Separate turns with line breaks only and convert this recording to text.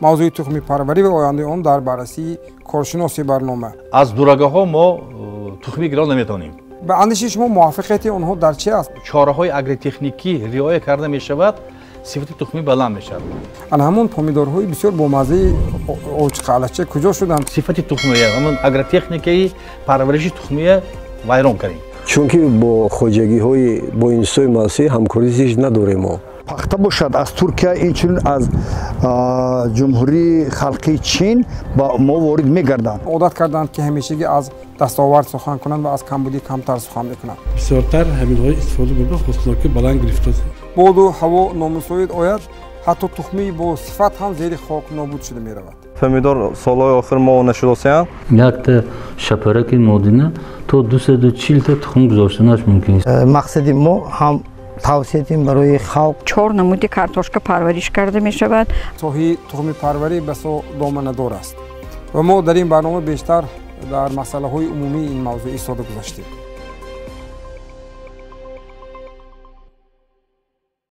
Мавзӯи тухмипарварӣ ва ояндаи он дар баррасии коршиноси барнома.
Аз дурагаҳо мо тухмӣ гирифта наметавонем.
Ба андешаи шумо, муваффақияти онҳо дар чи аст?
Чораҳои агротехникӣ риоя карда мешавад, сифати тухмӣ баланд мешавад.
Ана ҳамон помидорҳои бисёр бомаззаи очқалача куҷо шуданд?
Сифати тухмия, ҳамон агротехникаи парвариши тухмия вайрон кардем.
Чунки бо хоҷагиҳои, бо институтҳои муассисӣ ҳамкорӣ зич надорем мо.
Пахта бошад, аз Туркия, инчунин аз Ҷумҳурии Халқии Чин ба мо ворид мегарданд.
Одат карданд, ки ҳамешагӣ аз дастовард сухан кунанд ва аз камбудӣ камтар сухан мекунанд.
Бисёртар ҳаминҳои истифода бурда, ҳосилнокӣ баланд гирифта.
Боду ҳаво номусоид ояд, ҳатто тухмии бо сифат ҳам зери хок нобуд шуда меравад.
Помидор солҳои охир мо нашудосиянд.
Якта шапараки модина то 240 та тухм гузоштанаш мумкин аст.
Мақсади мо ҳам тавсия дем барои халқ.
Чор намуди картошка парвариш карда мешавад.
Соҳаи тухмипарварӣ басо доманадор аст ва мо дар ин барнома бештар дар масъалаҳои умумии ин мавзӯъ истода гузаштем.